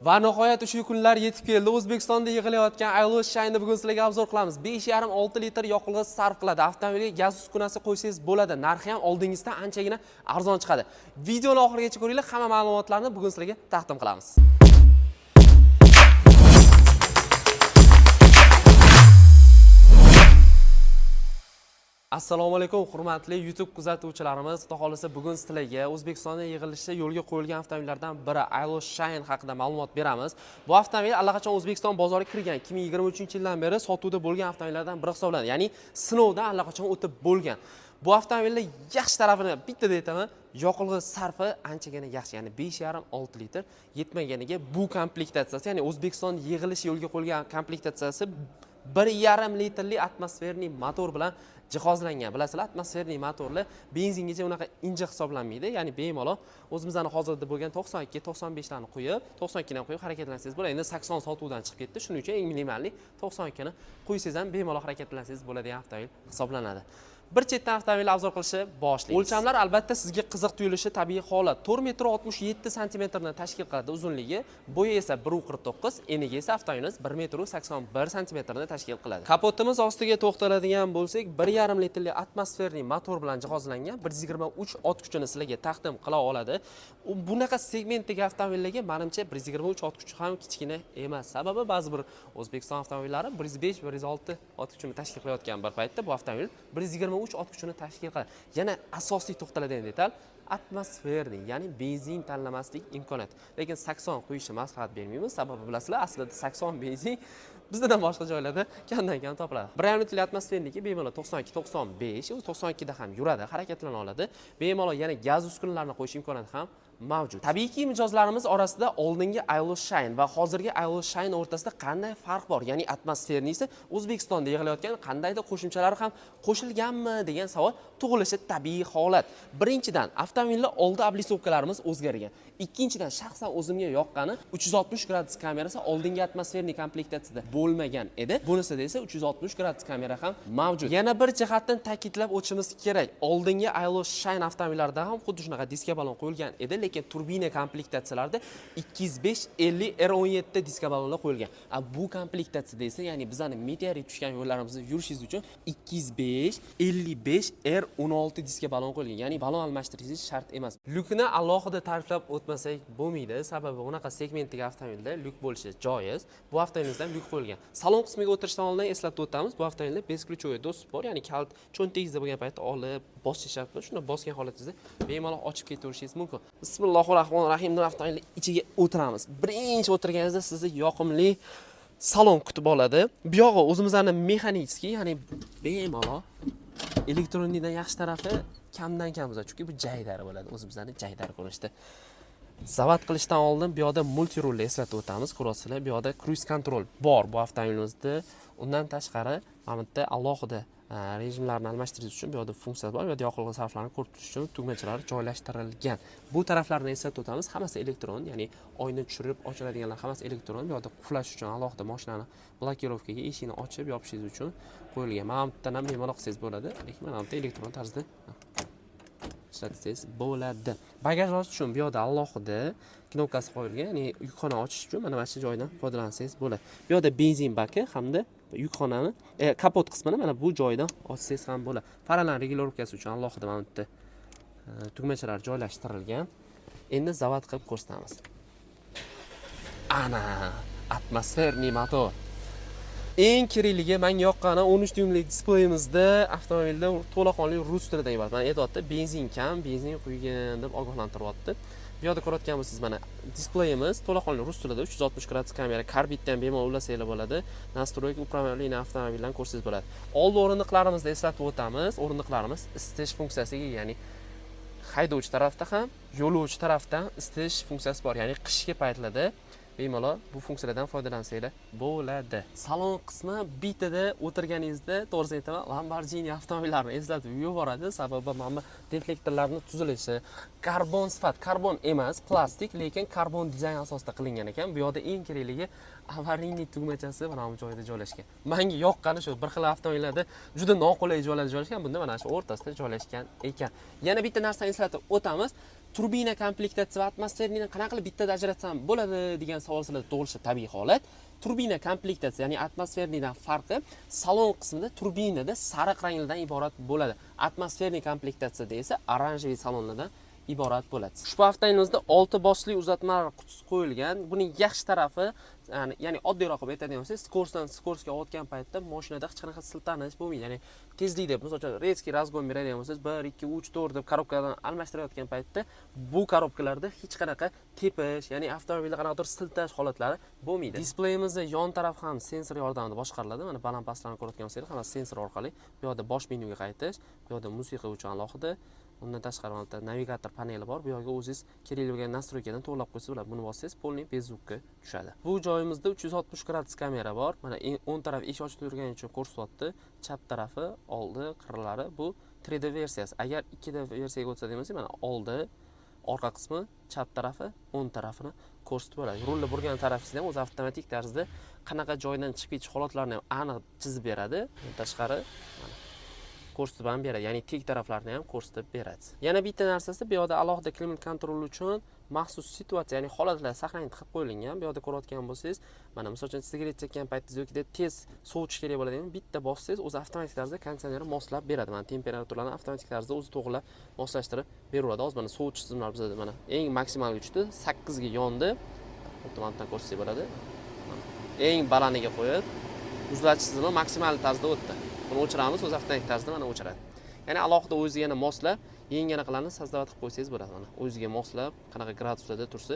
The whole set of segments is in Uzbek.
Va nihoyat ushbu kunlar yetib keldi. O'zbekistonda yig'ilayotgan Aelos Shine'ni bugun sizlarga обзор qilamiz. 5,5-6 litr yoqilg'i sarf qiladi. Avtomobilga gaz uskunasi qo'ysangiz bo'ladi. Narxi ham oldingizdan anchagina arzon chiqadi. Videoni oxirigacha ko'ringlar, hamma ma'lumotlarni bugun sizlarga taqdim qilamiz. Assalomu alaykum, hurmatli YouTube kuzatuvchilarimiz. Xudo xohlasa, bugun sizlarga O'zbekistonda yig'ilishi yo'lga qo'yilgan avtomobillardan biri Aelos Shine haqida ma'lumot beramiz. Bu avtomobil allaqachon O'zbekiston bozoriga kirgan, 2023-yildan beri sotuvda bo'lgan avtomobillardan biri hisoblanadi. Ya'ni sinovdan allaqachon o'tib bo'lgan. Bu avtomobilning yaxshi tarafini bittada aytaman, yoqilg'i sarfi anchagina yaxshi, ya'ni 5,5-6 litr yetmaganiga bu komplektatsiyasi, ya'ni O'zbekiston yig'ilishi yo'lga qo'yilgan komplektatsiyasi 1,5 litrli атмосферный motor bilan jihozlangan. Bilasizlar, атмосферный motorlar benzingacha unaqa injiq hisoblanmaydi, ya'ni bemalol o'zimizni hozirda bo'lgan 92, 95 larni qo'yib, 92 ni ham qo'yib harakatlansangiz bo'ladi. Endi 80 sotuvdan chiqib ketdi, shuning uchun eng минимальный 92 ni qo'ysangiz ham bemalol harakatlansangiz bo'ladigan avtomobil hisoblanadi. Bir chetdan avtomobil обзор qilishni boshlaymiz. O'lchamlar albatta sizga qiziq tuyulishi tabiiy holat. 4 metr 67 santimetrni tashkil qiladi uzunligi, bo'yi esa 1,49, eniga esa avtomobilimiz 1 metr 81 santimetrni tashkil qiladi. Kapotimiz ostiga to'xtaladigan bo'lsak, 1,5 litrli атмосферный motor bilan jihozlangan, 123 ot kuchini sizlarga taqdim qila oladi. Bunaqa segmentdagi avtomobillarga manimcha 123 ot kuchi ham kichkina emas. Sababi ba'zi bir O'zbekiston avtomobillari 105, 106 ot kuchini tashkil qilayotgan bir paytda bu avtomobil 123 ot kuchini tashkil qiladi. Yana asosiy to'xtaladigan detal атмосферный, ya'ni benzin tanlamaslik imkoniyati. Lekin 80 quyishni maslahat bermaymiz, sababi bilasizlar, aslida 80 benzin bizdan boshqa joylarda kamdan kam topiladi. 1,5 litrli атмосферный ki bemalol 92, 95, u 92 da ham yuradi, harakatlana oladi. Bemalol yana gaz uskunalarini qo'yish imkoniyati ham mavjud. Tabiiyki, mijozlarimiz orasida oldingi Aelos Shine va hozirgi Aelos Shine o'rtasida qanday farq bor? Ya'ni атмосферный si O'zbekistonda yig'ilayotgan qandaydir qo'shimchalar ham qo'shilganmi degan savol tug'ilishi tabiiy holat. Birinchidan, avtomobilda oldi облицовка larimiz o'zgargan. Ikkinchidan, shaxsan o'zimga yoqqani 360 gradus kamerasi oldingi атмосферный komplektatsiyada bo'lmagan edi. Bunisida esa 360 gradus kamera ham mavjud. Yana bir jihatdan ta'kidlab o'tishimiz kerak. Oldingi Aelos Shine avtomobillarida ham xuddi shunaqa diska balon qo'yilgan edi, lekin turbina komplektatsiyalarida 205 50 R17 diska balonlar qo'yilgan. A bu komplektatsiyada esa, ya'ni bizani meteorit tushgan yo'llarimizda yurishingiz uchun 205 55 R16 diska balon qo'yilgan. Ya'ni balon almashtirishingiz shart emas. Lyukni alohida ta'riflab o'tmasak bo'lmaydi. Sababi unaqa segmentdagi avtomobilda lyuk bo'lishi joiz. Bu avtomobilimizda ham lyuk qo'yilgan. Salon qismiga o'tirishdan oldin eslatib o'tamiz. Bu avtomobilda бесключевой доступ bor, ya'ni kalit cho'ntagingizda bo'lgan paytda olib bosish shart emas. Shuni bosgan holatingizda bemalol ochib ketaverishingiz mumkin. Bismillahir rohmanir rohim deb avtomobilni ichiga o'tiramiz. Birinchi o'tirganingizda sizni yoqimli salon kutib oladi. Bu yog'i o'zimizni механический, ya'ni bemalol электронный dan yaxshi tarafi kamdan kam buzadi, chunki bu jaydari bo'ladi, o'zimizni jaydari ko'rinishda. Zavod qilishdan oldin bu yoqda multirulni eslatib o'tamiz. Ko'rasizlar, bu yoqda круиз контроль bor bu avtomobilimizda. Undan tashqari mana bu yerda alohida rejimlarni almashtirish uchun bu yoqda funksiya bor. Bu yoqda yoqilg'i sarflarini ko'rib turish uchun tugmachalar joylashtirilgan. Bu taraflarini eslatib o'tamiz, hammasi elektron, ya'ni oyna tushirib ochiladiganlar hammasi elektron. Bu yoqda qulflash uchun alohida mashinani блокировка ga eshikni ochib yopishingiz uchun qo'yilgan. Mana bu yerdan ham bemalol qilsangiz bo'ladi, lekin mana bu yerda elektron tarzda ishlatsangiz bo'ladi. Bagaj ochish uchun bu yoqda alohida knopkasi qo'yilgan, ya'ni yukxona ochish uchun mana shu joydan foydalansangiz bo'ladi. Bu yoqda benzin baki hamda yukxonani kapot qismini mana bu joydan ochsangiz ham bo'ladi. Faralarni регулировка si uchun alohida mana bu yerda tugmachalar joylashtirilgan. Endi zavod qilib ko'rsatamiz. Ana, атмосферный motor. Eng kerakligi, menga yoqqani 13 dyumlik displeyimizda avtomobilda to'laqonli rus tilidan iborat. Mana aytyapti, benzin kam, benzin quygin deb ogohlantiryapti. Bu yoqda ko'rayotgan bo'lsangiz, mana displeyimiz to'laqonli rus tilida, 360 gradus kamera, karbiddan ham bemalol ulasanglar bo'ladi. Настройка управление avtomobildan ko'rsangiz bo'ladi. Oldi o'rindiqlarimizni eslatib o'tamiz. O'rindiqlarimiz isitish funksiyasiga ega, ya'ni haydovchi tarafda ham, yo'lovchi tarafda ham isitish funksiyasi bor. Ya'ni qishki paytlarda bemalol bu funksiyalardan foydalansanglar bo'ladi. Salon qismi bittada o'tirganingizda, to'g'risini aytaman, Lamborghini avtomobillarini eslatib yuboradi. Sababi mana bu deflektorlarni tuzilishi karbon sifat, karbon emas, plastik, lekin karbon dizayn asosida qilingan ekan. Bu yoqda eng kerakligi аварийный tugmachasi mana bu joyda joylashgan. Menga yoqqani shu, bir xil avtomobillarda juda noqulay joylarda joylashgan, bunda mana shu o'rtasida joylashgan ekan. Yana bitta narsani eslatib o'tamiz. Turbina komplektatsiya va атмосферный ni qanaqa qilib bittada ajratsam bo'ladi degan savol sizlarda tug'ilishi tabiiy holat. Turbina komplektatsiya, ya'ni атмосферный dan farqi salon qismida turbinada sariq ranglardan iborat bo'ladi. Атмосферный komplektatsiyada esa оранжевый salonlardan iborat bo'ladi. Ushbu avtomobilimizda 6 bosqichli uzatmalar qutisi qo'yilgan. Buning yaxshi tarafi, ya'ni oddiyroq qilib aytadigan bo'lsak, скорость dan скорость ga o'tgan paytda mashinada hech qanaqa siltanish bo'lmaydi. Ya'ni tezlikda, misol uchun, резкий разгон beradigan bo'lsangiz, 1, 2, 3, 4 deb korobkadan almashtirayotgan paytda bu korobkalarda hech qanaqa tepish, ya'ni avtomobilni qanaqadir siltash holatlari bo'lmaydi. Displeyimizni yon tarafi ham sensor yordamida boshqariladi. Mana, baland pastlarni ko'rayotgan bo'lsangiz, hammasi sensor orqali. Bu yoqda bosh menyuga qaytish, bu yoqda musiqa uchun alohida. Undan tashqari mana bu yerda navigator paneli bor. Bu yoqga o'zingiz kerakli bo'lgan настройка dan to'g'rilab qo'ysangiz bo'ladi. Buni bossangiz, полный без звук ka tushadi. Bu joyimizda 360 gradus kamera bor. Mana, o'ng taraf eshik ochib turgani uchun ko'rsatyapti. Chap tarafi, oldi, qirralari, bu 3D versiyasi. Agar 2D versiyaga o'tsa bo'lsak, mana, oldi, orqa qismi, chap tarafi, o'ng tarafini ko'rsatib bo'ladi. Rulni burgan tarafingizda ham o'zi avtomatik tarzda qanaqa joydan chiqib ketish holatlarini ham aniq chizib beradi. Undan tashqari, mana, ko'rsatib ham beradi, ya'ni tek taraflarni ham ko'rsatib beradi. Yana bitta narsasi, bu yoqda alohida климат-контроль uchun maxsus situatsiya, ya'ni holatlar сохранить qilib qo'yilgan. Bu yoqda ko'rayotgan bo'lsangiz, mana, misol uchun, sigaret chekkan paytingizda yoki tez sovutish kerak bo'ladi, bitta bossangiz, o'zi avtomatik tarzda konditsionerni moslab beradi. Mana, temperaturani avtomatik tarzda o'zi to'g'rilab, moslashtirib beraveradi. Hozir, mana, sovutish tizimlari bizada, mana, eng maksimal kuchda 8 ga yondi. Avtomatdan ko'rsak bo'ladi. Mana, eng balandiga qo'yib, muzlatish tizimi maksimal tarzda o'tdi. Buni o'chiramiz, o'zi avtomatik tarzda, mana, o'chiradi. Ya'ni alohida o'ziga yana moslab, yangi anaqalarni создавать qilib qo'ysangiz bo'ladi. Mana, o'ziga moslab, qanaqa graduslarda tursa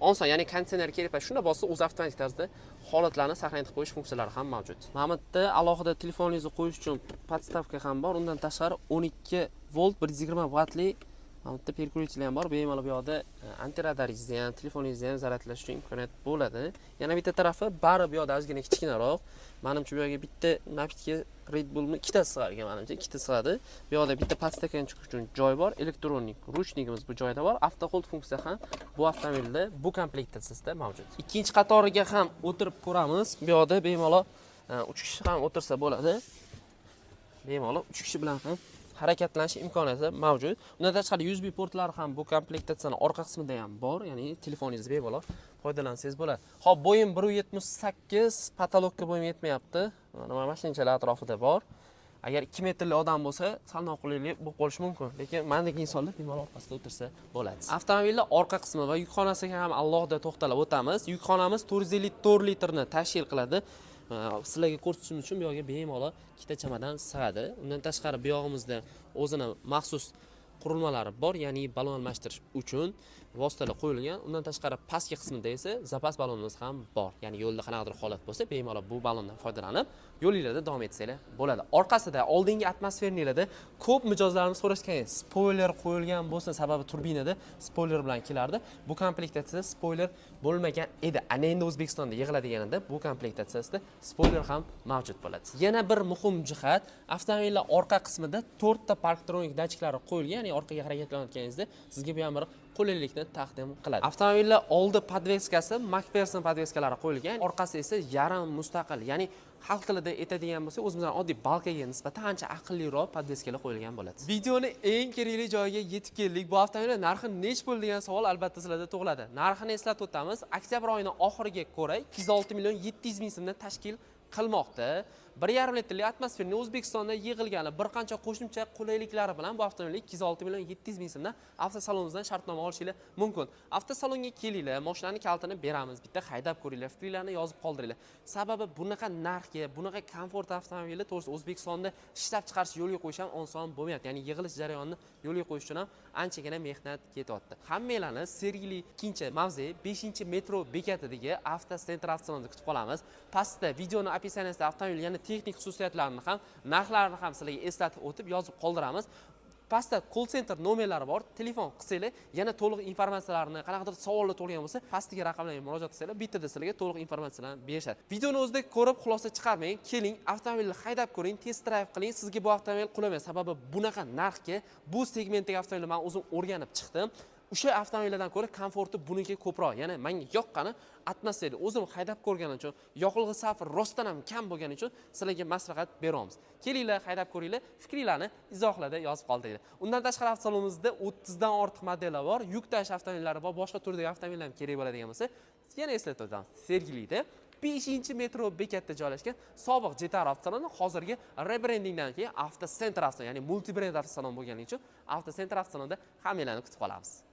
oson, ya'ni konditsioner kerak payt shunda bossa, o'zi avtomatik tarzda holatlarni сохранить qilib qo'yish funksiyalari ham mavjud. Mana bu yerda alohida telefoningizni qo'yish uchun подставка ham bor. Undan tashqari, 12 volt 120 vattli mana bu yerda переключатель ham bor. Bemalol bu yoqda antiradaringizni ham, telefoningizni ham zaryadlash uchun imkoniyat bo'ladi. Yana bitta tarafi, bari bu yoqda ozgina kichkinaroq. Manimcha, bu yerga bitta напитка Red Bullni ikkitasi sig'ar ekan, manimcha, ikkita sig'adi. Bu yoqda bitta подстаканчик uchun joy bor, электронный ручник imiz bu joyda bor. Авто hold funksiya ham bu avtomobilda, bu komplektatsiyasida mavjud. Ikkinchi qatoriga ham o'tirib ko'ramiz. Bu yoqda bemalol uch kishi ham o'tirsa bo'ladi. Bemalol uch kishi bilan ham harakatlanish imkoniyati mavjud. Undan tashqari, USB portlari ham bu komplektatsiyani orqa qismida ham bor, ya'ni telefoningizni bemalol foydalansangiz bo'ladi. Xo'p, bo'yim 1,78, потолок ka bo'yim yetmayapti. Mana shunchalar atrofida bor. Agar 2 metrli odam bo'lsa, sal noqulaylik bo'lib qolishi mumkin, lekin mandek insonlar bemalol orqasida o'tirsa bo'ladi. Avtomobilni orqa qismi va yukxonasiga ham alohida to'xtalib o'tamiz. Yukxonamiz 454 litrni tashkil qiladi. Sizlarga ko'rsatishim uchun bu yoqga bemalol ikkita chamadon sig'adi. Undan tashqari, bu yog'imizda o'zini maxsus qurilmalari bor, ya'ni balon almashtirish uchun vositalar qo'yilgan. Undan tashqari, pastki qismida esa zapas balonimiz ham bor, ya'ni yo'lda qanaqadir holat bo'lsa, bemalol bu balondan foydalanib, yo'linglarda davom etsanglar bo'ladi. Orqasida oldingi атмосферный larda ko'p mijozlarimiz so'rashgan, spoiler qo'yilgan bo'lsin, sababi turbinada spoiler bilan kelardi. Bu komplektatsiyada spoiler bo'lmagan edi. Ana endi O'zbekistonda yig'iladiganida bu komplektatsiyasida spoiler ham mavjud bo'ladi. Yana bir muhim jihat, avtomobillar orqa qismida to'rtta парктроник datchiklari qo'yilgan, ya'ni orqaga harakatlanayotganingizda sizga bu ham bir qulaylikni taqdim qiladi. Avtomobillar oldi подвеска si Макферсон подвеска lari qo'yilgan, orqasi esa yarim mustaqil, ya'ni xalq tilida aytadigan bo'lsak, o'zimizning oddiy balkaga nisbatan ancha aqlliroq подвеска lar qo'yilgan bo'ladi. Videoni eng kerakli joyiga yetib keldik. Bu avtomobilni narxi nech pul degan savol albatta sizlarda tug'iladi. Narxini eslatib o'tamiz. Oktyabr oyini oxiriga ko'ra 206 million 700 ming so'mdan tashkil qilmoqda. 1,5 litrli атмосферный O'zbekistonda yig'ilgani bir qancha qo'shimcha qulayliklari bilan bu avtomobilni 206 million 700 ming so'mdan avtosalonimizdan shartnoma olishinglar mumkin. Avtosalonga kelinglar, mashinani kalitini beramiz, bitta haydab ko'ringlar, fikringlarni yozib qoldiringlar. Sababi bunaqa narxga, bunaqa komfort avtomobilni, to'g'risi, O'zbekistonda ishlab chiqarish, yo'lga qo'yish ham oson bo'lmayapti. Ya'ni yig'ilish jarayonini yo'lga qo'yish uchun ham anchagina mehnat ketyapti. Hammanglarni Sergeli 2-mavze, 5 metro bekatidagi Avto Center avtosalonida kutib qolamiz. Pastda videoni описание sida avtomobil yana texnik xususiyatlarini ham, narxlarini ham sizlarga eslatib o'tib, yozib qoldiramiz. Pastda call center nomerlari bor, telefon qilsanglar, yana to'liq informatsiyalarni, qanaqadir savollar tug'ilgan bo'lsa, pastdagi raqamlarga murojaat qilsanglar, bittada sizlarga to'liq informatsiyalarni berishadi. Videoni o'zida ko'rib xulosa chiqarmang, keling, avtomobilni haydab ko'ring, test drive qiling. Sizga bu avtomobil qulamaydi, sababi bunaqa narxga bu segmentdagi avtomobilni man o'zim o'rganib chiqdim. O'sha avtomobillardan ko'ra komforti buniki ko'proq. Ya'ni menga yoqqani atmosfera. O'zim haydab ko'rganim uchun, yoqilg'i sarfi rostdan ham kam bo'lgani uchun sizlarga maslahat beramiz. Kelinglar, haydab ko'ringlar, fikringlarni izohlarda yozib qoldiringlar. Undan tashqari, avtosalonimizda 30 dan ortiq modellar bor, yuk tashish avtomobillari bor, boshqa turdagi avtomobillar ham kerak bo'ladigan bo'lsa, yana eslatib o'tamiz. Sergelida 5 metro bekatda joylashgan sobiq Jetaru avtosaloni hozirgi rebrendingdan keyin Avtocenter avto, ya'ni multibrend avtosalon bo'lgani uchun Avtocenter avtosalonida hammanglarni kutib qolamiz.